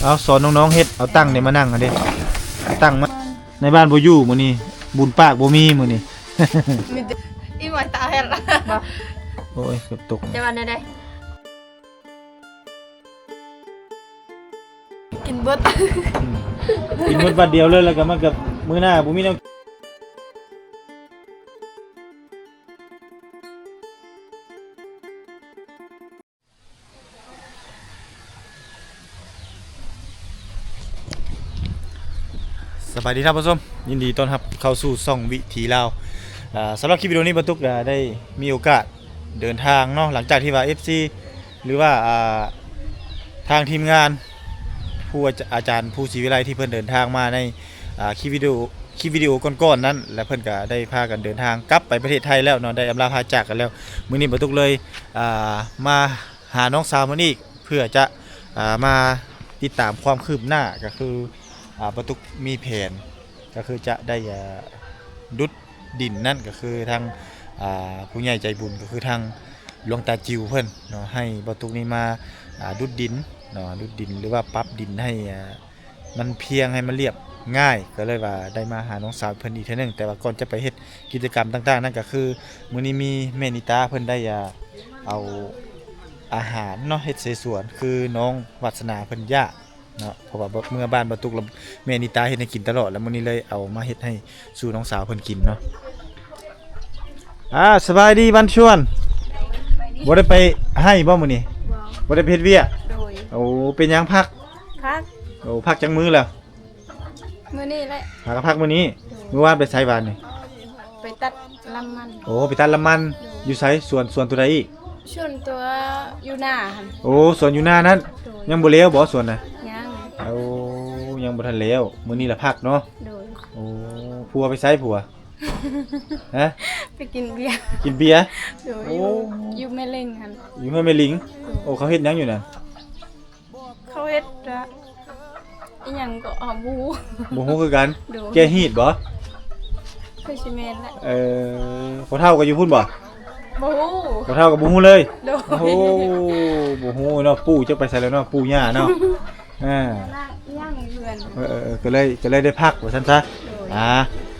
ເອົາ ສອນນ້ອງໆເຮັດ ເອົາຕັ່ງນີ້ມານັ່ງຫັ້ນເດ້ ຕັ້ງມາ ໃນບ້ານບໍ່ຢູ່ມື້ນີ້ ບຸນປາກບໍ່ມີມື້ນີ້ ມີແຕ່ອີ່ໝອຍຕາແຮດ ໂອ້ຍ ເກືອບຕົກ ຈະວ່າແນວໃດ? ກິນເບິດ ອືມ ກິນເບິດບາດດຽວເລີຍ ແລ້ວກໍມັນກໍມື້ໜ້າບໍ່ມີແນວ ສະບາຍດີທ່ານຜູ້ຊົມ ຍິນດີຕ້ອນຮັບເຂົ້າສູ່ຊ່ອງວິຖີລາວ. ອາ ສຳລັບຄລິບວິດີໂອນີ້ ບ່າວຕຸກ ອາ ໄດ້ມີໂອກາດເດີນທາງເນາະ ຫຼັງຈາກທີ່ວ່າເອັຟຊີ ຫຼືວ່າ ອາ ທາງທີມງານ ຜູ້ອາຈາ ອາຈານພູສີວິໄລ ທີ່ເພິ່ນເດີນທາງມາໃນ ອາ ຄລິບວິດີໂອ ຄລິບວິດີໂອກ່ອນໆນັ້ນ ແລະ ເພິ່ນກໍໄດ້ພາກັນເດີນທາງກັບໄປປະເທດໄທແລ້ວເນາະ ໄດ້ອຳລາພາຈາກກັນແລ້ວ. ມື້ນີ້ບ່າວຕຸກເລີຍ ອາ ມາຫານ້ອງສາວເພິ່ນອີກ ເພື່ອຈະ ອາ ມາຕິດຕາມຄວາມຄືບໜ້າ ກໍຄື ອາ ບ່າວຕຸກມີແຜນ ກໍຄືຈະໄດ້ ອາ ດຸດດິນນັ້ນ ກໍຄືທາງ ອາ ຜູ້ໃຫຍ່ໃຈບຸນ ກໍຄືທາງຫຼວງຕາຈິວເພິ່ນເນາະ ໃຫ້ບ່າວຕຸກນີ້ມາ ອາ ດຸດດິນເນາະ ດຸດດິນ ຫຼືວ່າປັບດິນໃຫ້ ອາ ມັນພຽງ ໃຫ້ມັນລຽບງ່າຍ ກໍເລີຍວ່າໄດ້ມາຫານ້ອງສາວເພິ່ນອີກເທື່ອໜຶ່ງ. ແຕ່ວ່າກ່ອນຈະໄປເຮັດກິດຈະກຳຕ່າງໆນັ້ນ ກໍຄືມື້ນີ້ມີແມ່ນິຕາເພິ່ນໄດ້ ອາ ເອົາອາຫານເນາະ ເຮັດເສສວນ ຄືນ້ອງວາດສະໜາເພິ່ນຢາກ ເນາະ ເພາະວ່າເມື່ອບ້ານບ່າວຕຸກແລ້ວ ແມ່ນິຕາເຮັດໃຫ້ກິນຕະຫຼອດ ແລ້ວມື້ນີ້ເລີຍເອົາມາເຮັດໃຫ້ສູ່ນ້ອງສາວເພິ່ນກິນເນາະ. ອາ ສະບາຍດີວັນຊວນ ບໍ່ໄດ້ໄປໄຮ່ບໍ່ມື້ນີ້? ບໍ່ ບໍ່ໄດ້ໄປເຮັດວຽກ? ໂດຍ ໂອ້ ເປັນຫຍັງພັກ? ພັກ ໂອ້ ພັກຈັກມື້ແລ້ວ? ມື້ນີ້ແຫຼະ ຫາກໍພັກມື້ນີ້. ໂດຍ ມື້ວານໄປໃສວານນີ້? ໄປຕັດລຳມັນ. ໂອ້ ໄປຕັດລຳມັນ. ໂດຍ ຢູ່ໃສ? ສວນ ສວນຕົວໃດອີກ? ສວນຕົວຢູ່ໜ້າຫັ້ນ. ໂອ້ ສວນຢູ່ໜ້ານັ້ນ. ໂດຍ ຍັງບໍ່ແລ້ວບໍ່ສວນນະ? ຍັງ. ໂອ້ ຍັງບໍ່ທັນແລ້ວ ມື້ນີ້ລະພັກເນາະ. ໂດຍ ໂອ້ ຜົວໄປໃສຜົວ? ຮະ? ໄປກິນເບຍ ກິນເບຍ. ໂດຍ ໂອ້ ຢູ່ ຢູ່ແມ່ລິງຫັ້ນ. ຢູ່ເຮືອນແມ່ລິງ. ໂດຍ ໂອ້ ເຂົາເຮັດຫຍັງຢູ່ນັ້ນ? ເຂົາເຮັດ ອາ ອີ່ຫຍັງກໍ ເຮົາບໍ່ຮູ້ ບໍ່ຮູ້ຄືກັນ. ໂດຍ ແກະຮີດບໍ່? ຄືຊິແມ່ນແຫຼະ. ເອີ ພໍ່ເຖົ້າກໍຢູ່ພຸ້ນບໍ່? ບໍ່ຮູ້ ພໍ່ເຖົ້າກໍບໍ່ຮູ້ເລີຍ. ໂດຍ ໂອ້ ບໍ່ຮູ້ເນາະ ປູ່ຈັກໄປໃສແລ້ວເນາະ ປູ່ຍ່າເນາະ. ອ່າ ຍັງເຮືອນ. ເອີໆ ກໍເລີຍ ກໍເລີຍໄດ້ພັກວ່າຊັ້ນຊະ. ໂດຍ ອ່າ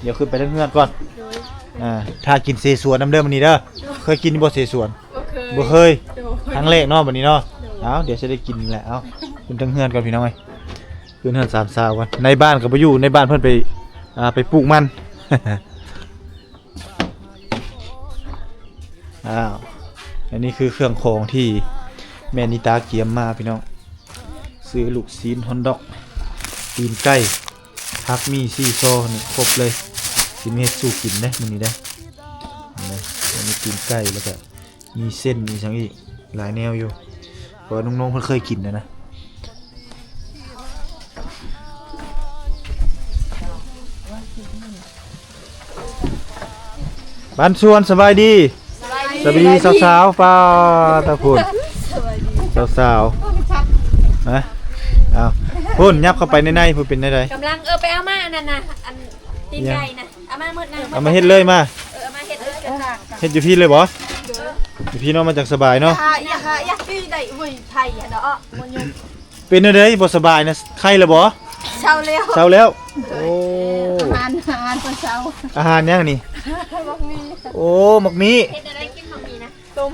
ດຽວຂຶ້ນໄປທາງເຮືອນກ່ອນ. ໂດຍ ອ່າ ຖ້າກິນເສສວນນຳເດີມື້ນີ້ເດີ. ໂດຍ ເຄີຍກິນຢູ່ບໍ່ເສສວນ? ບໍ່ເຄີຍ ບໍ່ເຄີຍ. ໂດຍ ຄັ້ງແລກເນາະບັດນີ້ເນາະ. ໂດຍ ເອົາ ດຽວຊິໄດ້ກິນແຫຼະ. ເອົາ ຂຶ້ນທາງເຮືອນກ່ອນພີ່ນ້ອງເອີຍ ຂຶ້ນເຮືອນສາມສາວກ່ອນ. ໃນບ້ານກໍບໍ່ຢູ່ ໃນບ້ານເພິ່ນໄປ ອ່າ ໄປປູກມັນ. ອ້າວ ອັນນີ້ຄືເຄື່ອງຂອງທີ່ແມ່ນິຕາກຽມມາພີ່ນ້ອງ ຊື້ລູກຊີ້ນຮອດດັອກ ຕີນໄກ່ ຜັກໝີ່ ຊີຊໍ ນີ້ຄົບເລີຍ. ຊິມາເຮັດສູ່ກິນເດ້ມື້ນີ້ເດ້. ເຫັນບໍ່? ອັນນີ້ຕີນໄກ່ ແລ້ວກະມີເສັ້ນ ມີຫຍັງອີກ ຫຼາຍແນວຢູ່ ເພາະວ່ານ້ອງໆເພິ່ນເຄີຍກິນນະນະ. ບ້ານຊວນ ສະບາຍດີ. ສະບາຍດີ ສະບາຍດີສາວໆ. ປ້າຕາພຸ້ນ ສະບາຍດີສາວໆ. ຮະ? ເອົ້າ ພຸ້ນ ຫຍັບເຂົ້າໄປໃນໃນພຸ້ນ ເປັນແນວໃດ? ກຳລັງ ເອີ ໄປເອົາມາອັນນັ້ນນະ ອັນຕີນໄກ່ນະ ເອົາມາໝົດນະ. ເອົາມາເຮັດເລີຍມາ. ເອີ ເອົາມາເຮັດເລີຍ. ເຮັດຢູ່ພີ້ເລີຍບໍ່? ໂດຍ ຢູ່ພີ້ເນາະ ມັນຈັ່ງສະບາຍເນາະ. ຢ່າຫາ ຢ່າຫາ ຢ່າຄືໄດ້ ໂອ້ຍ ໄທຫັ້ນເນາະ. ເປັນແນວໃດ ບໍ່ສະບາຍນະ ໄຂ້ແລ້ວບໍ່? ເຊົາແລ້ວ ເຊົາແລ້ວ. ໂອ້ ອາຫານ ອາຫານຕອນເຊົ້າ. ອາຫານຫຍັງນີ້? ໝາກໝີ່. ໂອ້ ໝາກໝີ່. ເຮັດແນວໃດກິນໝາກໝີ່ນະ? ຕົ້ມ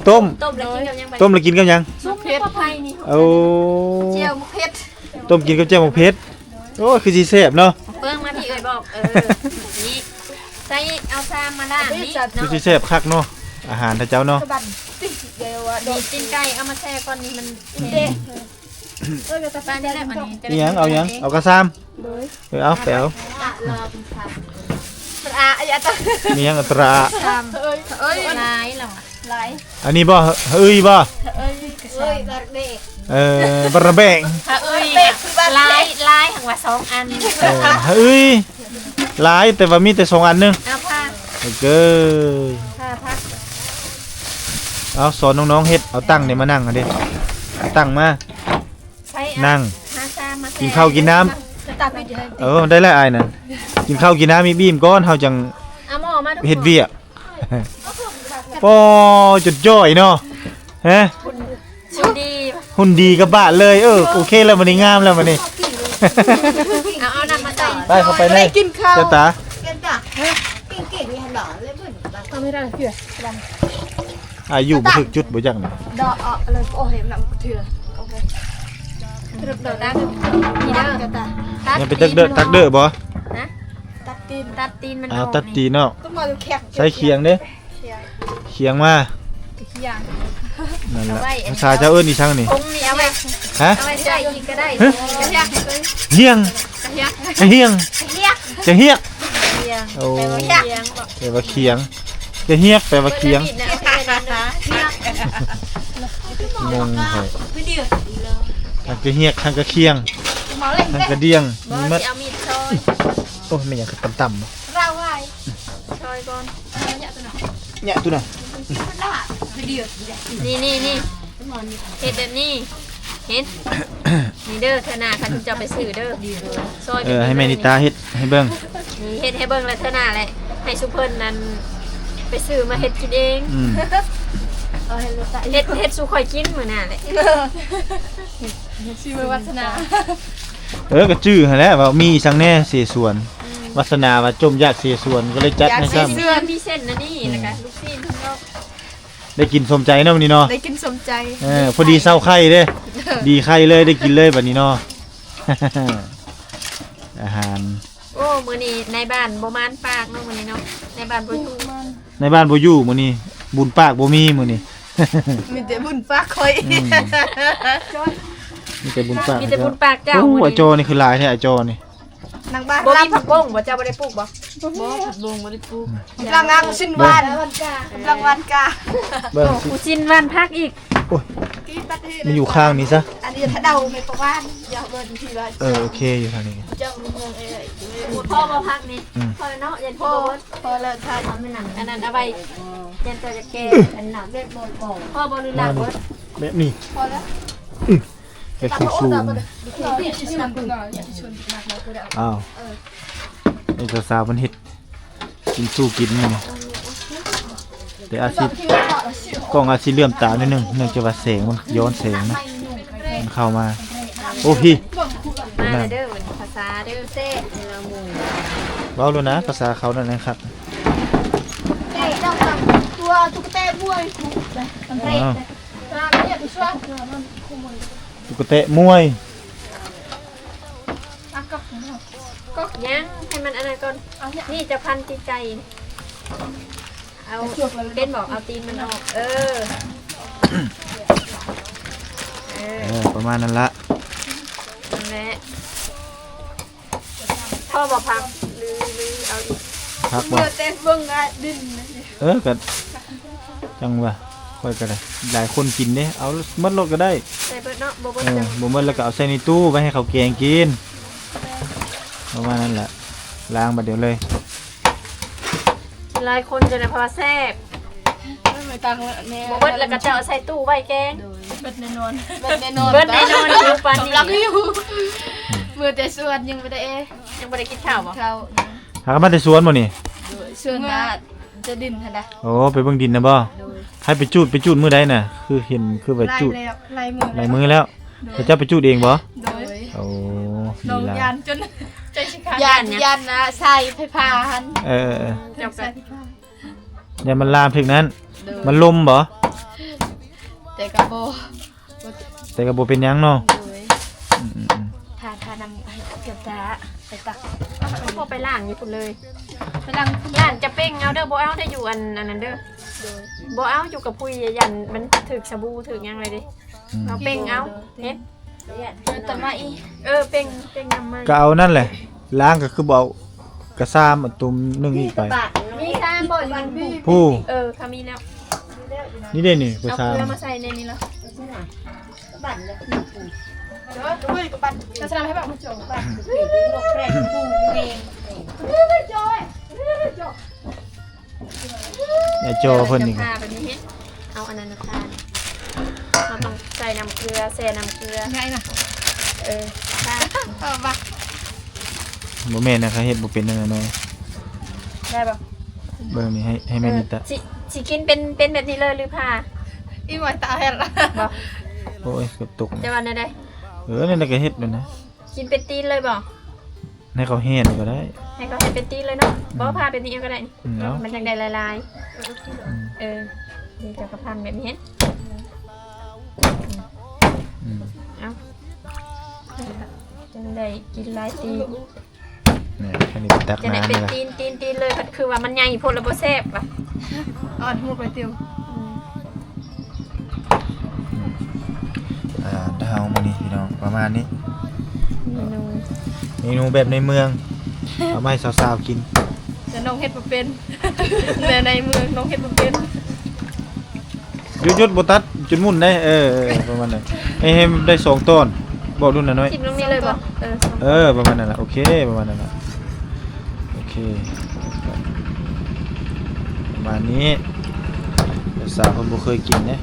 ຕົ້ມ ຕົ້ມແລ້ວກິນກັບຫຍັງ? ຕົ້ມແລ້ວກິນກັບຫຍັງ? ຊຸບເຜັດ ໝາກໄຜ່ນີ້. ໂອ້ ແຈ່ວໝາກເຜັດ. ຕົ້ມກິນກັບແຈ່ວໝາກເຜັດ. ໂອ້ ຄືຊິແຊບເນາະ. ເບິ່ງມາພີ່ເອີຍ ບອກ ເອີ ນີ້ ໃສ່ເອົາຊາມມາລ້າງນີ້ເນາະ. ຄືຊິແຊບຄັກເນາະ ອາຫານຂອງເຈົ້າເນາະ. ນີ້ຕີນໄກ່ເອົາມາແຊ່ກ່ອນ ນີ້ມັນ ເອີ ປານນີ້ແຫຼະ. ອັນນີ້ ອີ່ຫຍັງ? ເອົາຫຍັງ? ເອົາກະຊາມ. ໂດຍ ເອີ ເອົາໄປເອົາ. ຕຣາ ອີ່ຫຍັງ? ຕຣາ ເອີຍ ຫຼາຍແລ້ວ ຫຼາຍ. ອັນນີ້ບໍ່? ຫະເອີຍບໍ່? ເອີຍ ເອີຍ ບາຣະແບງ. ຫະເອີຍ ຫຼາຍ ຫຼາຍ ຫາກວ່າສອງອັນ. ເອີ ຫະເອີຍ ຫຼາຍ ແຕ່ວ່າມີແຕ່ສອງອັນໜຶ່ງ. ເອົາຜ້າ ໂອເຄ ຜ້າພັກ. ເອົາ ສອນນ້ອງໆເຮັດ. ເອົາຕັ່ງນີ້ມານັ່ງຫັ້ນເດ້ ຕັ້ງມາ ໃສ່ ນັ່ງ ຫາຊາມມາ ກິນເຂົ້າກິນນ້ຳ. ເອີ ໄດ້ແລ້ວອ້າຍນະ ກິນເຂົ້າກິນນ້ຳອີ່ມໆກ່ອນ ເຮົາຈັ່ງ ເອົາໝໍ້ມາ ເຮັດວຽກ. ໂອ້ ຈົດຈ່ອຍເນາະ ຮະ ຄົນດີ. ຫຸ່ນດີກະບາດເລີຍ. ເອີ ໂອເຄແລ້ວ ບາດນີ້ງາມແລ້ວ ບາດນີ້. ເອົາ ເອົານ້ຳມາໃສ່. ໄປ ເຂົ້າໄປເລີຍ. ໄດ້ກິນເຂົ້າ ເຈົ້າຕາ. ກິນກະ ກິນ ກິນນີ້ຫັ້ນເນາະ ແລ້ວເພິ່ນວ່າ ເອົາໄປໄດ້ເທື່ອ. ອາຍຸບໍ່ຖືກຈຸດບໍ່ຈັກນີ້. ດອກອອກເລີຍ. ໂອ້ ເຫັນນຳເທື່ອ. ໂອເຄ. ເລີ່ມຕົ້ນນະ. ນີ້ເດີ ກະຕາ. ຍັງໄປຕັກເດີ ຕັກເດີບໍ່? ຮະ? ຕັດຕີນ ຕັດຕີນມັນອອກ. ຕັດຕີນອອກ. ຕ້ອງມາແຄກ ໃສ່ຂຽງເດ້. ຂຽງ ຂຽງມາ. ຂຽງ ນັ້ນລະ. ພາສາເຈົ້າເອີ້ນອີສັງນີ້? ກົງນີ້ເອົາໄວ້. ຮະ? ເອົາໄວ້ໃສ່ອີກກະໄດ້. ຮຽງ ກະຮຽກ ກະຮຽກ ຈະຮຽກ ຈະຮຽກ. ໂອ້ ແປວ່າຂຽງ. ຈະຮຽກ ແປວ່າຂຽງ. ງົງຂ້ອຍ. ທັງຈະຮຽກ ທັງກະຂຽງ ທັງກະດຽງ ມີໝົດ. ໂອ້ຍ ແມ່ນຫຍັງຄືຕ່ຳໆ. ຊອຍກ່ອນ. ເຍາະໂຕນັ້ນ. ນີ້ ນີ້ ນີ້ ເຮັດແບບນີ້. ເຫັນ ນີ້ເດີ ເທື່ອໜ້າຄັນເຈົ້າໄປຊື້ເດີ ຊອຍ. ເອີ ໃຫ້ແມ່ນິຕາເຮັດໃຫ້ເບິ່ງ. ນີ້ ເຮັດໃຫ້ເບິ່ງ ແລ້ວເທື່ອໜ້າແຫຼະ ໃຫ້ຊຸມເພິ່ນນັ້ນໄປຊື້ມາເຮັດກິນເອງ. ເຮັດ ເຮັດສູ່ຂ້ອຍກິນມື້ໜ້າແຫຼະ. ຊິມາວັດສະໜາ. ເອີ ກະຈື່ຫັ້ນແຫຼະ ວ່າມີສັງແດ່ເສສວນ. ວັດສະໜາວ່າຈົ່ມຢາກເສສວນ ກະເລີຍຈັດໃຫ້ຊ້ຳ. ມີເສັ້ນອັນນີ້ ແລ້ວກະລູກຊີ້ນເນາະ. ໄດ້ກິນສົມໃຈເນາະມື້ນີ້ເນາະ. ໄດ້ກິນສົມໃຈ. ເອີ ພໍດີເຊົາໄຂ້ເດ້. ດີໄຂ້ເລີຍ ໄດ້ກິນເລີຍບາດນີ້ເນາະ. ອາຫານ. ໂອ້ ມື້ນີ້ນາຍບ້ານບໍ່ໝານປາກເນາະ ມື້ນີ້ເນາະ. ນາຍບ້ານບໍ່ຢູ່ ນາຍບ້ານບໍ່ຢູ່ມື້ນີ້. ບຸນປາກບໍ່ມີມື້ນີ້. ມີແຕ່ບຸນປາກຂ້ອຍ. ອືມ ມີແຕ່ບຸນປາກ ມີແຕ່ບຸນປາກເຈົ້າ. ໂອ້ ອາຈໍນີ້ຄືຫຼາຍແທ້ ອາຈໍນີ້. ນາງບ້ານ ບໍ່ມີຜັກບົ້ງບໍ່? ເຈົ້າບໍ່ໄດ້ປູກບໍ່? ບໍ່ ຜັກບົ້ງບໍ່ໄດ້ປູກ. ກຳລັງຫວ່ານຊີ້ນຫວ່ານ ກຳລັງຫວ່ານກາ. ເບິ່ງ ໂອ້ ຊີ້ນຫວ່ານຜັກອີກ. ໂອ້ຍ ມັນຢູ່ຂ້າງນີ້ຊະ. ອັນນີ້ຖ້າເດົາແມ່ນປະຫວ່ານ ຢ່າເບິ່ງທີ່ວ່າ. ເອີ ໂອເຄ ຢູ່ທາງນີ້. ເຈົ້າເມືອງເອີຍ ພໍບໍ່ຜັກນີ້? ອືມ ພໍແລ້ວເນາະ. ຢ່າພໍ ພໍແລ້ວ. ຖ້າເອົາແມ່ນອັນນັ້ນ ອັນນັ້ນເອົາໄວ້. ເອີ ຢ້ານເຈົ້າຈະແກ່. ອັນນັ້ນເຮັດບໍ່ພໍ. ພໍບໍ່ ຫຼື ລາກເບິດ? ແບບນີ້ ພໍແລ້ວ. ອືມ ແບບສູງໆ. ອ້າວ ເອີ ນີ້ສາວໆ ເພິ່ນເຮັດກິນສູ່ກິນມື້ນີ້. ແຕ່ອາດຊິ ກ້ອງອາດຊິເຫຼື້ອມຕາໜ້ອຍໜຶ່ງ ເນື່ອງຈາກວ່າແສງມັນຍ້ອນແສງນະ ມັນເຂົ້າມາ. ໂອ້ ພີ້ ມາແລ້ວເດີ ພາສາເດີ ແຊບ. ເວົ້າໂລດນະ ພາສາເຂົານັ້ນແຫຼະຄັກ. ຕົວຕຸກກະແຕມວຍ ອໍ ຕຸກກະແຕມວຍ. ຍັງ ໃຫ້ມັນອັນນັ້ນກ່ອນ. ນີ້ຈະພັນຕີນໄກ່. ເອົາ ເຫັນບໍ່? ເອົາຕີນມັນອອກ. ເອີ ເອີ ເອີ ປະມານນັ້ນລະ. ນັ້ນແຫຼະ. ພໍບໍ່ຜັກ ຫຼື ຫຼືເອົາອີກ? ຜັກບໍ່? ເມື່ອແຕ່ເບິ່ງອາດິນ. ເອີ ກະ ຈັ່ງວ່າ ຂ້ອຍກະໄດ້ ຫຼາຍຄົນກິນເດ້. ເອົາໝົດໂລດກະໄດ້. ໃສ່ເບິດເນາະ. ບໍ່ເບິດ ເອີ ບໍ່ໝົດແລ້ວກະເອົາໃສ່ໃນຕູ້ໄວ້ໃຫ້ເຂົາແກງກິນ. ປະມານນັ້ນແຫຼະ. ລ້າງບາດດຽວເລີຍ. ຫຼາຍຄົນຈະໄດ້ ເພາະວ່າແຊບ. ບໍ່ເບິດແລ້ວກະເຈົ້າເອົາໃສ່ຕູ້ໄວ້ແກງ. ເບິດແນ່ນອນ ເບິດແນ່ນອນ ເບິດແນ່ນອນ. ຫິວປານນີ້ ເມື່ອແຕ່ສວນຍັງບໍ່ໄດ້ ຍັງບໍ່ໄດ້ກິນເຂົ້າບໍ່? ເຂົ້າ ຫາມາແຕ່ສວນບໍ່ນີ້? ສວນມາຈະດິນຫັ້ນນະ. ໂອ້ ໄປເບິ່ງດິນນະບໍ່? ໃຫ້ໄປຈູດ ໄປຈູດມື້ໃດນະ? ຄືເຫັນຄືວ່າຈູດ ຫຼາຍມື້ແລ້ວ ຫຼາຍມື້ແລ້ວ. ເຂົາເຈົ້າໄປຈູດເອງບໍ່? ໂດຍ. ໂອ້ ນ້ອງຢ້ານຈົນໃຈຊິຂາດ. ຢ້ານ ຢ້ານນະ ສາຍໄຟຟ້າຫັ້ນ. ເອີ ເຈົ້າກະ ຢ້ານມັນລາມຖືກນັ້ນ. ໂດຍ. ມັນລົມບໍ່? ແຕ່ກະບໍ່ ແຕ່ກະບໍ່ເປັນຫຍັງເນາະ. ໂດຍ. ອືມໆ ຖ້າ ຖ້ານ້ຳໃຫ້ເກືອບຈະໄປຕັກ ເອົາໄປລ້າງຢູ່ພຸ້ນເລີຍ. ໄປລ້າງ ລ້າງຈະເປັ່ງເອົາເດີ ບໍ່ເອົາໄດ້ຢູ່ອັນ ອັນນັ້ນເດີ. ໂດຍ. ບໍ່ເອົາຢູ່ກະພຸ້ຍ ຢ້ານມັນຖືກສະບູຖືກຫຍັງເລີຍເດ້. ອືມ ເອົາເປັ່ງເອົາ. ເຫັນ ເອີ ເປັ່ງ ເປັ່ງນ້ຳໃໝ່. ກະເອົານັ້ນແຫຼະ ລ້າງກະຄືບໍ່ເອົາກະຊາມອັນຕຸ່ມໜຶ່ງອີກໄປ. ມີຊາມບໍ່ຢູ່ຫັ້ນ? ຜູ້ ເອີ ເຂົາມີແລ້ວ. ນີ້ເດ້ນີ້ ກະຊາມ. ເອົາເກືອມາໃສ່ໃນນີ້ລະ. ແມ່ຈໍເພິ່ນນີ້ ເອົາອັນນັ້ນມາທາ. ເຮົາຕ້ອງໃສ່ນ້ຳເກືອ ແຊ່ນ້ຳເກືອ. ງ່າຍນະ. ເອີ ທາ. ເອີ ມາ. ບໍ່ແມ່ນນະ ເຂົາເຮັດບໍ່ເປັນແນວນັ້ນ. ໄດ້ບໍ່? ເບິ່ງນີ້ ໃຫ້ ໃຫ້ແມ່ນິຕາ. ຊິ ຊິກິນເປັນ ເປັນແບບນີ້ເລີຍ ຫຼືຜ່າ? ອີ່ມອຍຕາແຮດ. ບໍ່ ໂອ້ຍ ເກືອບຕົກ. ຈະວ່າແນວໃດ? ເອີ ແນວໃດກໍເຮັດແບບນັ້ນ. ກິນເປັນຕີນເລີຍບໍ່? ໃຫ້ເຂົາແຫ່ນີ້ກໍໄດ້. ໃຫ້ເຂົາແຫ່ເປັນຕີນເລີຍເນາະ. ອືມ ບໍ່ ຜ່າແບບນີ້ເອົາກໍໄດ້ນີ້. ອືມ ເນາະ ມັນຈັ່ງໄດ້ຫຼາຍໆ. ອືມ ເອີ ນີ້ເຈົ້າກໍພັນແບບນີ້ເຫັນ. ອືມ ເອົາ ຈັ່ງໄດ້ກິນຫຼາຍຕີນ. ນີ້ ອັນນີ້ໄປຕັກມານີ້ລະ ຕີນ ຕີນ ຕີນເລີຍ. ຄືວ່າມັນໃຫຍ່ໂພດລະບໍ່ແຊບວ່າ ອ່ອນຮູບໄປຕິວ. ອືມ ອ່າ ດາວມື້ນີ້ພີ່ນ້ອງ ປະມານນີ້ ເມນູ ເມນູແບບໃນເມືອງ ເອົາມາໃຫ້ສາວໆກິນ. ແຕ່ນ້ອງເຮັດບໍ່ເປັນ ແຕ່ໃນເມືອງນ້ອງເຮັດບໍ່ເປັນ. ຢຸດໆ ບໍ່ຕັດ ຈຸດໝຸ່ນໄດ້. ເອີ ເອີ ປະມານນັ້ນ ໃຫ້ ໃຫ້ໄດ້ສອງຕອນ. ບອກດູນະນ້ອຍ ຖິ້ມລົງນີ້ເລີຍບໍ່? ເອີ ເອີ ປະມານນັ້ນລະ. ໂອເຄ ປະມານນັ້ນລະ. ໂອເຄ ປະມານນີ້. ສາວເພິ່ນບໍ່ເຄີຍກິນເດ້.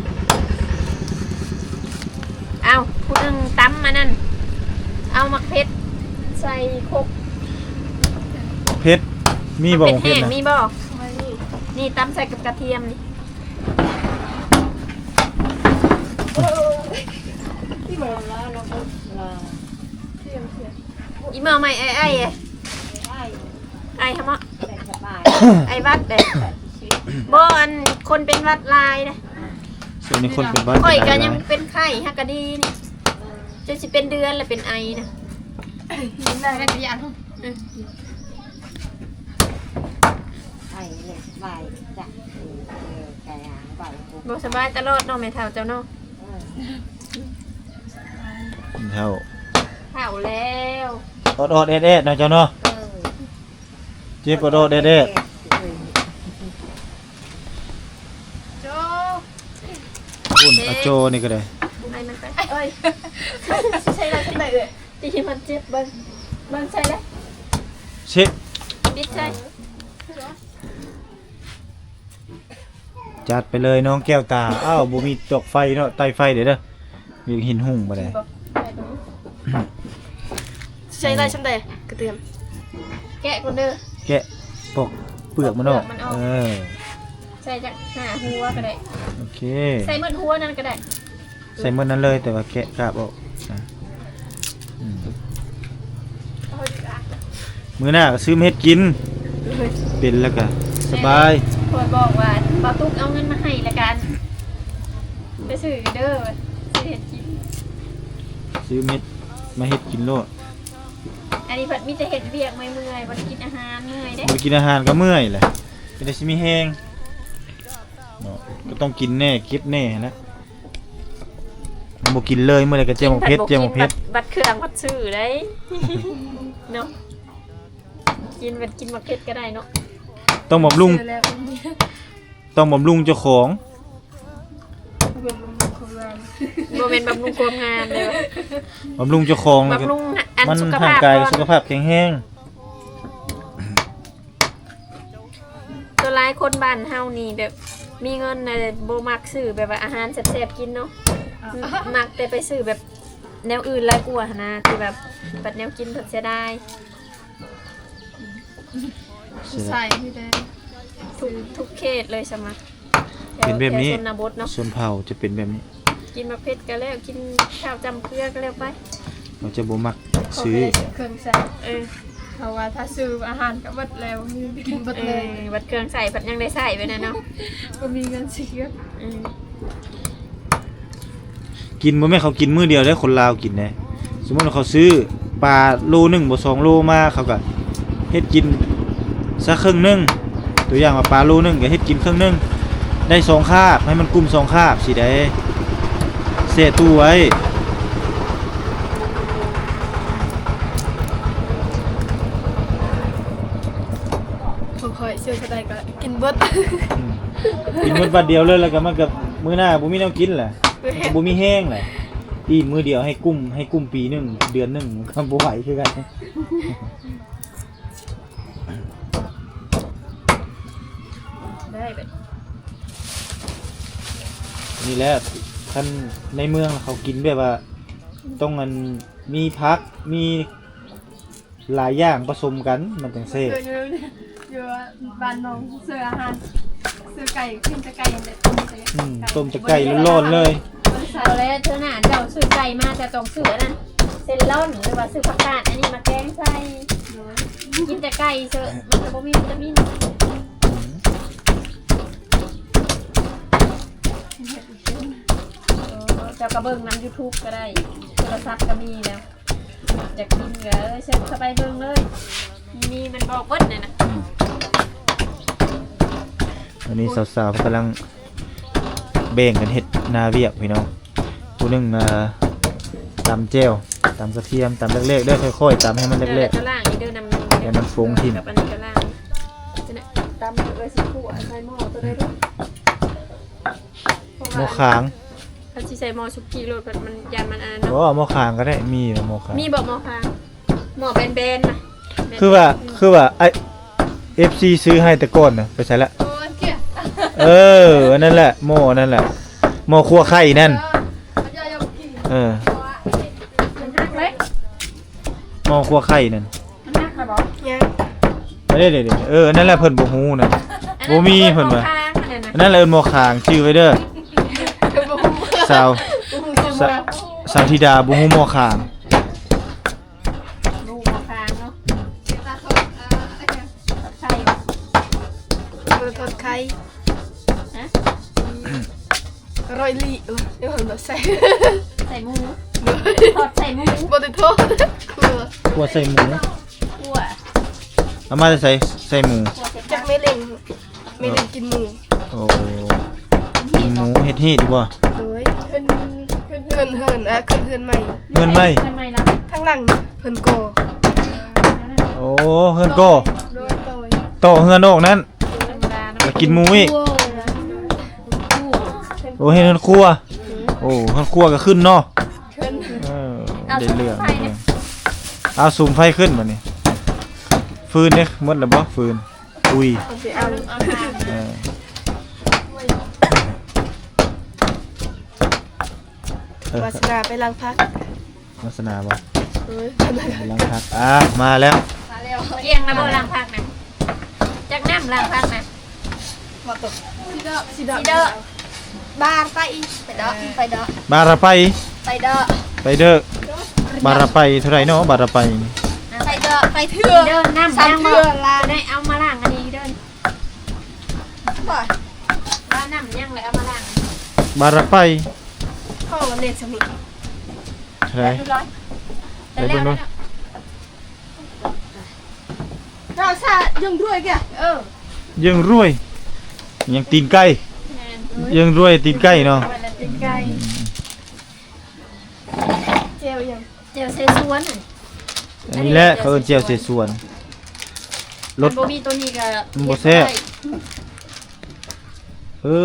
ເອົາ ຜູ້ໜຶ່ງຕຳອັນນັ້ນ ເອົາໝາກເຜັດໃສ່ຄົກ. ເຜັດ ມີບໍ່ ໝາກເຜັດແຫ້ງ ມີບໍ່? ນີ້ ຕຳໃສ່ກັບກະທຽມນີ້. ອີ່ໝໍ້ໃໝ່ ໄອ ໄອ ໄອຫາໝໍ້ ໄອຫວັດເດ້. ບໍ່ ອັນຄົນເປັນຫວັດຫຼາຍເດ້. ຊ່ວງນີ້ຄົນເປັນຫວັດ ຂ້ອຍກໍຍັງເປັນໄຂ້ ຫາກະດີນີ້ ຈົນຊິເປັນເດືອນແລ້ວ ເປັນໄອນະ. ໄອເລີຍ ໄວຈະ ເອີ ໄກຫາໄວ ບໍ່ສະບາຍຕະຫຼອດເນາະ ແມ່ເຖົ້າເຈົ້າເນາະ. ເອີ ເຖົ້າ ເຖົ້າແລ້ວ ອອດໆແອດໆເນາະເຈົ້າເນາະ. ເອີ ເຈັບອອດໆແອດໆ. ໂຈ ພຸ້ນ ອາໂຈນີ້ກໍໄດ້ ໃຫ້ມັນໄປ. ເອີຍ ໃສ່ລະ ໃສ່ລະ ເອີຍ ຕີມັນເຈັບ. ເບິ່ງ ເບິ່ງໃສ່ລະ ເຊັກ ບິດໃສ່. ຈັດໄປເລີຍນ້ອງແກ້ວຕາ. ອ້າວ ບໍ່ມີດອກໄຟເນາະ ໄຕ້ໄຟເດີ້ ເດີ້ ຍັງເຫັນຫຸ່ງບໍ່ໄດ້. ໃສ່ໄດ້ຊ່ຳໃດກະຕຽມ. ແກະກ່ອນເດີ້ ແກະປອກເປືອກມັນອອກ. ເອີ ໃສ່ຈັກຫ້າຫົວກໍໄດ້. ໂອເຄ ໃສ່ໝົດຫົວນັ້ນກໍໄດ້. ໃສ່ໝົດນັ້ນເລີຍ ແຕ່ວ່າແກະກາບອອກນະ. ອືມ ມື້ໜ້າກໍຊື້ມາເຮັດກິນ ເປັນແລ້ວກໍສະບາຍ. ຂ້ອຍບອກວ່າ ບໍ່ຕຸກເອົາເງິນມາໃຫ້ລະກັນ ໄປຊື້ເດີ້ ຊື້ເຮັດກິນ ຊື້ເມັດມາເຮັດກິນໂລດ. ອັນນີ້ພັດມີແຕ່ເຮັດວຽກເມື່ອຍໆ ບໍ່ໄດ້ກິນອາຫານເມື່ອຍເດ້. ບໍ່ໄດ້ກິນອາຫານກໍເມື່ອຍແຫຼະ ເປັນໄດ້ຊິມີແຮງເນາະ. ກໍຕ້ອງກິນແດ່ ເກັບແດ່ຫັ້ນແຫຼະ. ບໍ່ກິນເລີຍ ມື້ໃດກໍແຈ່ວໝາກເຜັດ ແຈ່ວໝາກເຜັດ. ບັດເຄື່ອງພັດຊື້ໄດ໋ເນາະ ກິນ ບັດກິນໝາກເຜັດກໍໄດ້ເນາະ. ຕ້ອງບຳລຸງ ຕ້ອງບຳລຸງເຈົ້າຂອງ. ບໍ່ແມ່ນບຳລຸງຄວາມງາມເດີ້ ບຳລຸງເຈົ້າຂອງ ບຳລຸງອັນສຸຂະພາບ ຮ່າງກາຍ ສຸຂະພາບແຂງແຮງ. ສ່ວນຫຼາຍຄົນບ້ານເຮົານີ້ແບບມີເງິນນະ ບໍ່ມັກຊື້ແບບວ່າອາຫານແຊບໆກິນເນາະ. ມັກແຕ່ໄປຊື້ແບບແນວອື່ນຫຼາຍກວ່າຫັ້ນນະ ທີ່ແບບບັດແນວກິນເພິ່ນເສຍດາຍ. ໃສ່ໃຫ້ໄດ້ ທຸກ ທຸກເຂດເລີຍສະມະ. ເປັນແບບນີ້ ແຖວ ແຖວຊົນນະບົດເນາະ ຊົນເຜົ່າຈະເປັນແບບນີ້. ກິນໝາກເຜັດກໍແລ້ວ ກິນເຂົ້າຈ້ຳເກືອກໍແລ້ວໄປ. ເຂົາຈະບໍ່ມັກຊື້ ເຂົາກໍໄດ້ຊື້ເຄື່ອງໃສ່. ເອີ ເພາະວ່າຖ້າຊື້ອາຫານກໍເບິດແລ້ວ ກິນເບິດເລີຍ. ເອີ ບັດເຄື່ອງໃຊ້ພັດຍັງໄດ້ໃຊ້ໄວ້ນະເນາະ ບໍ່ມີເງິນຊື້. ເອີ ກິນບໍ່ແມ່ນເຂົາກິນມື້ດຽວເດ້ ຄົນລາວກິນເດ້. ສົມມຸດວ່າເຂົາຊື້ປາໂລໜຶ່ງບໍ່ ສອງໂລມາ ເຂົາກໍເຮັດກິນຊະເຄິ່ງໜຶ່ງ. ຕົວຢ່າງວ່າປາໂລໜຶ່ງກໍເຮັດກິນເຄິ່ງໜຶ່ງ ໄດ້ສອງຄາບ ໃຫ້ມັນກຸ້ມສອງຄາບຊີ້ໃດ໋ ແຊ່ຕູ້ໄວ້. ຂອງຂ້ອຍຊື້ເທົ່າໃດກໍກິນເບິດ. ອືມ ກິນເບິດບາດດຽວເລີຍ ແລ້ວກໍມັນກໍມື້ໜ້າບໍ່ມີແນວກິນແຫຼະ ບໍ່ມີແຮງແຫຼະ. ອີ່ມມື້ດຽວໃຫ້ກຸ້ມ ໃຫ້ກຸ້ມປີໜຶ່ງ ເດືອນໜຶ່ງ ມັນກໍບໍ່ໄຫວຄືກັນ. ນີ້ແຫຼະ ຄັນໃນເມືອງເຂົາກິນແບບວ່າຕ້ອງອັນ ມີຜັກ ມີ ຫຼາຍຢ່າງປະສົມກັນ ມັນຈັ່ງແຊບ. ຢູ່ ຢູ່ບ້ານນ້ອງຊື້ອາຫານ ຊື້ໄກ່ ກິນແຕ່ໄກ່ແຫຼະ ຕົ້ມແຕ່ ອືມ ຕົ້ມແຕ່ໄກ່ຮ້ອນໆເລີຍ. ບໍ່ໄດ້ ເອົາແລ້ວ ເທື່ອໜ້າເຈົ້າຊື້ໄກ່ມາ ເຈົ້າຕ້ອງຊື້ອັນນັ້ນ ເສັ້ນລອນ ຫຼືວ່າຊື້ຜັກກາດອັນນີ້ມາແກງໃສ່. ໂດຍ ກິນແຕ່ໄກ່ເຊີ ມັນກໍບໍ່ມີວິຕາມິນ. ເອີ ເຈົ້າກໍເບິ່ງນຳ YouTube ກໍໄດ້ ໂທລະສັບກໍມີແລ້ວ. ຢາກກິນກໍເຊີນເຂົ້າໄປເບິ່ງເລີຍ ມີແມ່ນບໍ່ເບິດນີ້ນະ. ອືມ ອັນນີ້ສາວໆ ເພິ່ນກຳລັງແບ່ງກັນເຮັດໜ້າວຽກພີ່ນ້ອງ ຜູ້ໜຶ່ງ ອ່າ ຕຳແຈ່ວ ຕຳກະທຽມ ຕຳແຫຼກໆ ເດີ ຄ່ອຍໆ ຕຳໃຫ້ມັນແຫຼກໆ ແລ້ວກໍລ້າງອີກເດີ ນ້ຳ ດຽວມັນຟົງຖິ້ມ ກັບອັນນີ້ກໍລ້າງ ຕຳເອີຍ ຊິຂົ້ວໃສ່ໝໍ້ຕົວໃດເດີ ໝໍ້ຄາງ ເຮົາຊິໃສ່ໝໍ້ສຸກີໂລດ ມັນ ຢ້ານມັນອັນນັ້ນເນາະ. ບໍ່ ໝໍ້ຄາງກໍໄດ້ ມີໝໍ້ຄາງ ມີບໍ່ໝໍ້ຄາງ? ໝໍ້ແບນໆນະ ຄືວ່າ ອືມ ຄືວ່າໄອ້ ເອັຟຊີ ຊື້ໃຫ້ແຕ່ກ່ອນນະ ໄປໃສລະ? ໂອ້ຍ ເອີ ອັນນັ້ນແຫຼະ ໝໍ້ອັນນັ້ນແຫຼະ ໝໍ້ຄົວໄຂ່ນັ້ນ ເອີ ມັນຫັກເລີຍ ໝໍ້ຄົວໄຂ່ນັ້ນ ມັນຫັກແລ້ວບໍ່? ຍັງ ເດ້ໆໆ ເອີ ອັນນັ້ນແຫຼະ ເພິ່ນບໍ່ຮູ້ນະ ບໍ່ມີ ເພິ່ນວ່າ ອັນນັ້ນແຫຼະເອີ້ນໝໍ້ຄາງ ຈື່ໄວ້ເດີ ສາວ ສາວທິດາບໍ່ຮູ້ໝໍ້ຄາງ. ໝູໝໍ້ຄາງເນາະ ອືມ ທອດໄຂ່ ບໍ່ໄດ້ທອດໄຂ່ ຮະ? ອືມ ອະຮ່ອຍລີ້ ເອີ ດຽວເຮົາໃສ່ ໃສ່ໝູ ໂດຍ ທອດໃສ່ໝູ ບໍ່ໄດ້ທອດ ຂົ້ວ ຂົ້ວໃສ່ໝູ ຂົ້ວ ເອົາມາແຕ່ໃສ? ໃສ່ໝູ ຂົ້ວໃສ່ຜັກ ຈັກແມ່ເລັງ ແມ່ເລັງກິນໝູ ໂອ້ ກິນໝູ ເຮັດຮີດຢູ່ບໍ່? ໂດຍ ຂຶ້ນ ຂຶ້ນເຮືອນ ເຮືອນ ເອີ ຂຶ້ນເຮືອນໃໝ່ ເຮືອນໃໝ່ ເຮືອນໃໝ່ລະ ທາງຫຼັງເພິ່ນກໍ່ ໂອ້ ເຮືອນກໍ່ ໂດຍ ໂດຍ ຕໍ່ເຮືອນອອກນັ້ນ ໂດຍ ແລ້ວກິນໝູອີກ ໂອ້ ເຮັດເຮືອນຄົວ ໂອ້ ເຮືອນຄົວກໍຂຶ້ນເນາະ ຂຶ້ນ ເອີ ເອົາ ໄດ້ເລື່ອງ ເອົາສຸມໄຟຂຶ້ນບັດນີ້ ຟືນເດ້ ໝົດແລ້ວບໍ່? ຟືນ ອຸຍ ເອົາຊິເອົາ ເອີ ເອີ ວາສະໜາໄປລ້າງຜັກ ວາສະໜາບໍ່? ໂອ້ຍ ໄປລ້າງຜັກ ອ່າ ມາແລ້ວ ມາແລ້ວ ກ້ຽງແລ້ວບໍ່? ລ້າງຜັກນະ ຈັກນ້ຳລ້າງຜັກນະ ມາຕົກ ຊິເດີ ຊິເດີ ບາຣໄປ ໄປເດີ ເອີ ໄປເດີ ບາຣໄປ ໄປເດີ ໄປເດີ ບາຣໄປເທົ່າໃດເນາະ? ບາຣໄປນີ້ ໄປເດີ ໄປເທື່ອ ເດີ ນ້ຳ ສາມເທື່ອ ລ້າງ ໄດ້ເອົາມາລ້າງອັນນີ້ເດີ ບໍ່ ວ່ານ້ຳຍັງແຫຼະ ເອົາມາລ້າງ ບາຣະໄປ ຂອງລະເນັດສະມິດ ເທົ່າໃດ? ໄປເບິ່ງດູ ເຮົາສາຍັງລວຍກະ ເອີ ຍັງລວຍ ຍັງຕີນໄກ່ ແມ່ນ ຍັງລວຍຕີນໄກ່ເນາະ ຕີນໄກ່ ອືມ ແຈ່ວຫຍັງ? ແຈ່ວເສສວນ ອັນນີ້ແຫຼະ ເຂົາເອີ້ນແຈ່ວເສສວນ ລົດ ຄັນບໍ່ມີໂຕນີ້ກະ ມັນບໍ່ແຊບ ເອີ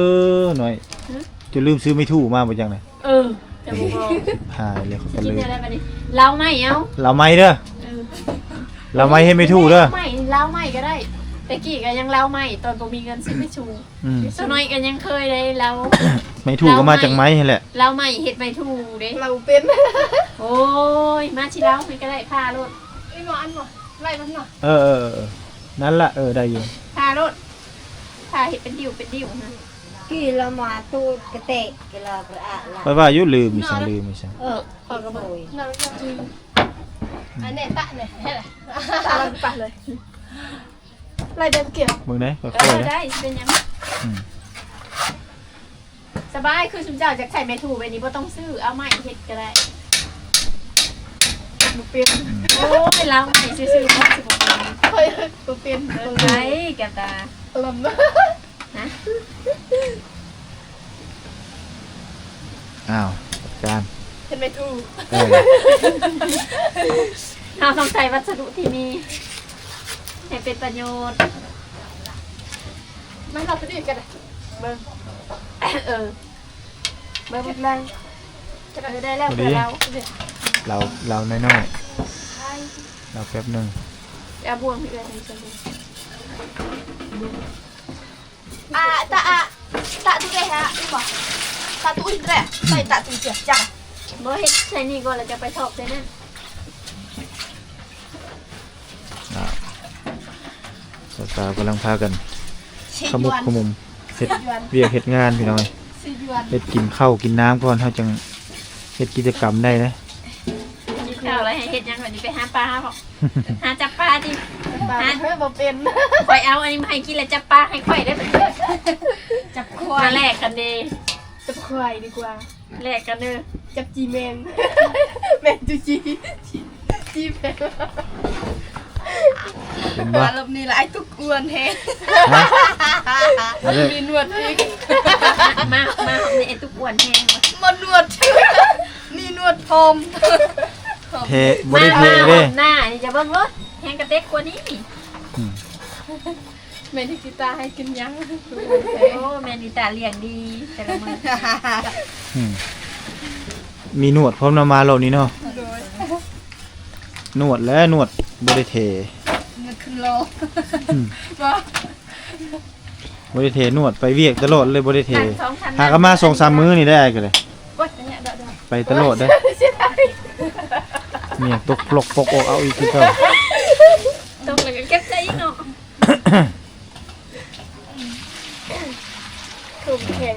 ນ້ອຍ ຫຶ? ເຈົ້າລືມຊື້ໄມ້ຖູ່ມາບໍ່ຈັກນະ? ເອີ ເຈົ້າບໍ່ບອກ ຫາຍແລ້ວ ຂ້ອຍກໍລືມ ກິນແນວໃດບັດນີ້? ເຫຼົ້າໃໝ່ເອົາ ເຫຼົ້າໃໝ່ເດີ ເອີ ເຫຼົ້າໃໝ່ເຮັດໄມ້ຖູ່ເດີ ເຫຼົ້າໃໝ່ ເຫຼົ້າໃໝ່ກໍໄດ້ ແຕ່ກີ້ກໍຍັງເຫຼົ້າໃໝ່ ຕອນບໍ່ມີເງິນຊື້ໄມ້ຖູ່ ອືມ ສາວນ້ອຍກໍຍັງເຄີຍໄດ້ເຫຼົ້າ ໄມ້ຖູ່ກໍມາຈາກໄມ້ຫັ້ນແຫຼະ ເຫຼົ້າໃໝ່ເຮັດໄມ້ຖູ່ເດ້ ເຫຼົ້າເປັນ ໂອ້ຍ ມາຊິເລົ່າໃຫ້ກໍໄດ້ ຜ່າໂລດ ເອີ ເອີ ນັ້ນລະ ເອີ ໄດ້ຢູ່ ຜ່າໂລດ ຜ່າເຮັດເປັນດິ້ວ ເປັນດິ້ວຫັ້ນ ກີລະມາຕູດກະເຕະ ກີລະກະອະລະ ຂ້ອຍວ່າຢູ່ລືມອີ່ຫຍັງ ລືມອີ່ຫຍັງ ເອີ ຂ້ອຍກໍບໍ່ ອັນນີ້ຕະນີ້ ຕະລະປະເລີຍ ໄລ່ໄປເມື່ອກີ້ ເບິ່ງເດ້ ຄ່ອຍໆ ເອີ ເດ້ ໄດ້ ຊິເປັນຫຍັງ ອືມ ສະບາຍ ຄືຊຸມເຈົ້າຢາກໃຊ້ໄມ້ຖູ່ແບບນີ້ ບໍ່ຕ້ອງຊື້ ເອົາໄມ້ເຮັດກໍໄດ້ ບໍ່ເປັນ ອືມ ໂອ້ຍ ລາວໄມ້ຊື່ໆ ບໍ່ ຊິບໍ່ເປັນ ຂ້ອຍບໍ່ເປັນ ເອີ ໄດ້ກະຕາ ລຳ ຮະ ອ້າວ ຈັດການ ເຮັດໄມ້ຖູ່ ເອີ ເຮົາຕ້ອງໃຊ້ວັດສະດຸທີ່ມີ ໃຫ້ເປັນປະໂຫຍດ ມາ ເຮົາໄປດີກັນ ເບິ່ງ ເອີ ເບິ່ງ ເຮັດໄມ້ ເອີ ໄດ້ແລ້ວ ພໍດີ ເອົາ ເອົາ ເອົານ້ອຍໆ ເອົາແປັບໜຶ່ງ ເອົາບ່ວງໃຫ້ເອື້ອຍ ອາ ຕະ ອາ ຕະຕຸເອ ອາ ອີ່ບໍ່ ຕະຕຸອີເດ ໃສ່ຕະຕຸເຈຍ ຈັກ ບໍ່ ເຮັດໃສ່ນີ້ກ່ອນ ແລ້ວຈະໄປຖອກໃສ່ນັ້ນ ອ່າ ສາວໆກຳລັງພາກັນຂະໝຸກຂະໝຸມເຮັດວຽກເຮັດງານ ພີ່ນ້ອງ. ເຮັດກິນເຂົ້າກິນນ້ຳກ່ອນ ເຮົາຈັ່ງເຮັດກິດຈະກຳໄດ້ເດ້. ກິນເຂົ້າແລ້ວໃຫ້ເຮັດຫຍັງບັດນີ້? ໄປຫາປາບໍ? ຫາຈັບປາຕິ? ປາຫາ ເຮີ້ຍ ບໍ່ເປັນ. ຂ້ອຍເອົາອັນນີ້ມາໃຫ້ກິນແລ້ວ ຈັບປາໃຫ້ຂ້ອຍເດີ້. ຈັບຄວາຍ ມາແລກກັນເດ້. ຈັບຄວາຍດີກວ່າ. ແລກກັນເດີ້. ຈັບຈີ່ແມງ ແມງຈູຈີ່ ຈີ່ແມງ. ເຫັນບໍ່? ວ່າລອບນີ້ລະ ອ້າຍຕຸກອ້ວນແຮງ. ຮະ? ມີໜວດອີກ. ມາ ມາຮອບນີ້ ອ້າຍຕຸກອ້ວນແຮງ. ບໍ່ໜວດ ມີໜວດພ້ອມ. ເທ ບໍ່ໄດ້ເທເດ້. ມາຮອບໜ້ານີ້ຈະເບິ່ງໂລດ ແຮງກະເຕັກກວ່ານີ້. ອືມ. ແມ່ນິດຕາໃຫ້ກິນຫຍັງ? ໂອ້ ແມ່ນິດຕາລ້ຽງດີແຕ່ລະມື້. ອືມ ມີໜວດພ້ອມນຳມາລອບນີ້ເນາະ. ໂດຍ. ໜວດແຫຼະ ໜວດ ບໍ່ໄດ້ເທ. ໜວດຂຶ້ນລໍ. ອືມ. ບໍ່ ບໍ່ໄດ້ເທ ໜວດໄປວຽກຕະຫຼອດເລີຍ ບໍ່ໄດ້ເທ. ຫາກະມາສອງສາມມື້ນີ້ໄດ້ ອ້າຍກະໄດ້. ໂອ້ຍ ໄປຕະຫຼອດເດ້. ໂອ້ຍ ເສຍດາຍ. ເມຍຕົກປອກໆ ອອກເອົາອີກຄືເກົ່າ. ຕົກແລ້ວກະເກັບໃສ່ອີກເນາະ. ທຸ່ມແຂງ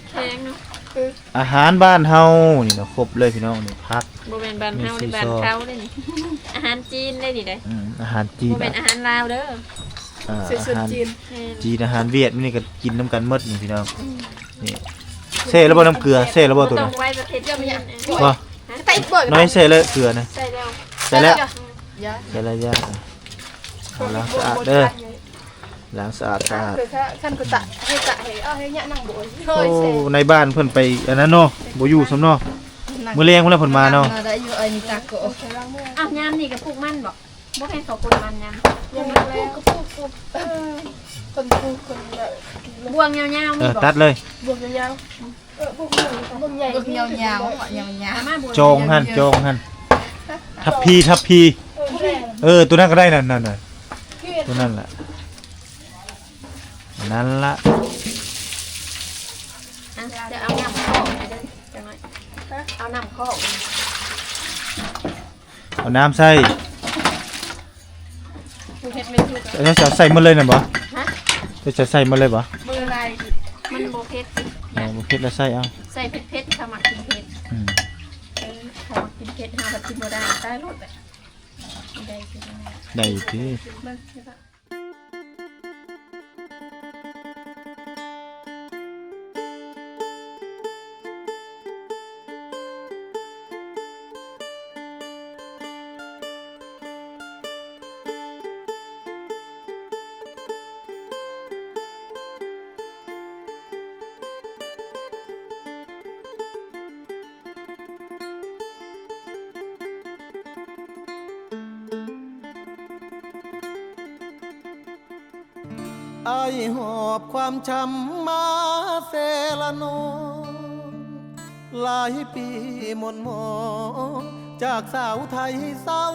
ແຂງເນາະ. ອື ອາຫານບ້ານເຮົານີ້ເນາະ ຄົບເລີຍພີ່ນ້ອງ. ນີ້ຜັກ ບໍ່ແມ່ນບ້ານເຮົາເດ້ ບ້ານເຂົາເດ້ນີ້. ອາຫານຈີນເດ້ນີ້ເດ້. ອືມ ອາຫານຈີນ ບໍ່ແມ່ນອາຫານລາວເດີ. ອ່າ ສວຍຊົນຈີນ. ອາຫານ ແມ່ນ ຈີນ ອາຫານຫວຽດ ມື້ນີ້ກະກິນນຳກັນໝົດນີ້ພີ່ນ້ອງ. ອືມ ນີ້ ແຊ່ແລ້ວບໍ່ ນ້ຳເກືອ ແຊ່ແລ້ວບໍ່ໂຕນັ້ນ? ບໍ່ ນ້ອຍແຊ່ແລ້ວເກືອນະ. ໃສ່ແລ້ວ ໃສ່ແລ້ວ. ອືມ ໃສ່ແລ້ວ ຢ່າ ໃສ່ແລ້ວ ຢ່າ. ເອົາ ລ້າງສະອາດເດີ. ລ້າງສະອາດ ສະອາດ. ຄັນກະຕະ ໃຫ້ຕະ ໃຫ້ເອົາໃຫ້ຍະນັ່ງບໍ່. ໂອ້ ໃນບ້ານເພິ່ນໄປອັນນັ້ນເນາະ ບໍ່ຢູ່ຊ້ຳເນາະ. ມື້ແລງພຸ້ນລະເພິ່ນມາເນາະ. ໄດ້ຢູ່ ອ້າຍນິດຕາກະ. ອ້າວ ຍາມນີ້ກະປູກມັນບໍ? ບໍ່ແມ່ນເຂົາກົນມັນຍາມ ຍັງບໍ່ປູກ ກະປູກ ເອີ ຄົນປູກຄົນແບບ ບ່ວງຍາວໆ ມີບໍ່? ເອີ ຕັດເລີຍ ບ່ວງຍາວໆ. ເອີ ພວກມັນ ພວກໃຫຍ່ ພວກຍາວໆ ຍາວໆ ມາ ຈອງຫັ້ນ ຈອງຫັ້ນ ທັບພີ ທັບພີ. ເອີ ໂຕນັ້ນກະໄດ້ ນັ້ນ ນັ້ນ ໂຕນັ້ນລະ ນັ້ນລະ. ອ່ະ ຈະເອົານ້ຳຄອກໃຫ້ເດີ ຈັກໜ້ອຍ ເອົານ້ຳຄອກ. ເອົານ້ຳໃສ່ ບໍ່ເຜັດແມ່ນສຸກ. ເຈົ້າຈະໃສ່ໝົດເລີຍນັ້ນບໍ? ຮະ? ເຈົ້າຈະໃສ່ໝົດເລີຍບໍ? ບໍ່ໄດ້ ມັນບໍ່ເຜັດ. ອໍ ບໍ່ເຜັດລະໃສ່ເອົາ ໃສ່ເຜັດໆ ເຂົາມັກກິນເຜັດ. ອືມ ເອີ ເຂົາມັກກິນເຜັດ ເຮົາພັດກິນບໍ່ໄດ້ ຕາຍໂລດ. ໄດ້ຄື ໄດ້ຕິ ເບິ່ງ. ອ້າຍຫອບຄວາມຊ້ຳມາເຊລະນອງ ຫຼາຍປີໝ່ນໝອງ ຈາກສາວໄທເສົ້າ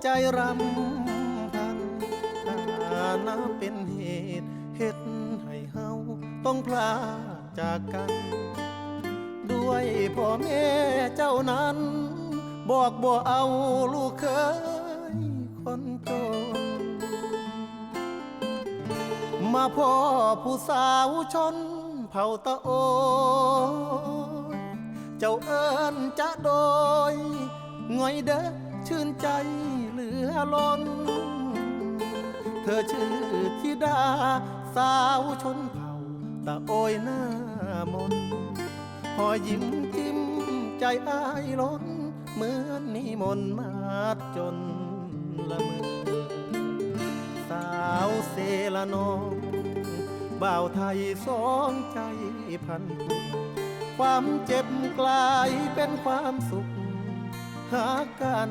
ໃຈຣຳພັນ ຖານະເປັນເຫດ ເຮັດໃຫ້ເຮົາຕ້ອງພລາກ ຈາກກັນ ດ້ວຍພໍ່ແມ່ເຈົ້ານັ້ນ ບອກບໍ່ເອົາລູກເຂີຍຄົນຈົນ ມາພໍ້ຜູ້ສາວຊົນເຜົ່າຕະໂອຍ ເຈົ້າເອີ້ນຈະໂດຍ ງ່ອຍເດີ້ ຊື່ນໃຈເຫຼືອລົ້ນ ເທີຊື່ທິດາສາວຊົນເຜົ່າຕະໂອຍໜ້າມົນ ຮອຍຍິ້ມຈິ້ມໃຈອ້າຍລົ້ນ ເໝືອນນິມົນມາດຈົນລະເມີ ສາວເຊລະນອງ ບ່າວໄທສອງໃຈພັນຜູກ ຄວາມເຈັບກລາຍເປັນຄວາມສຸກ ຫາກການ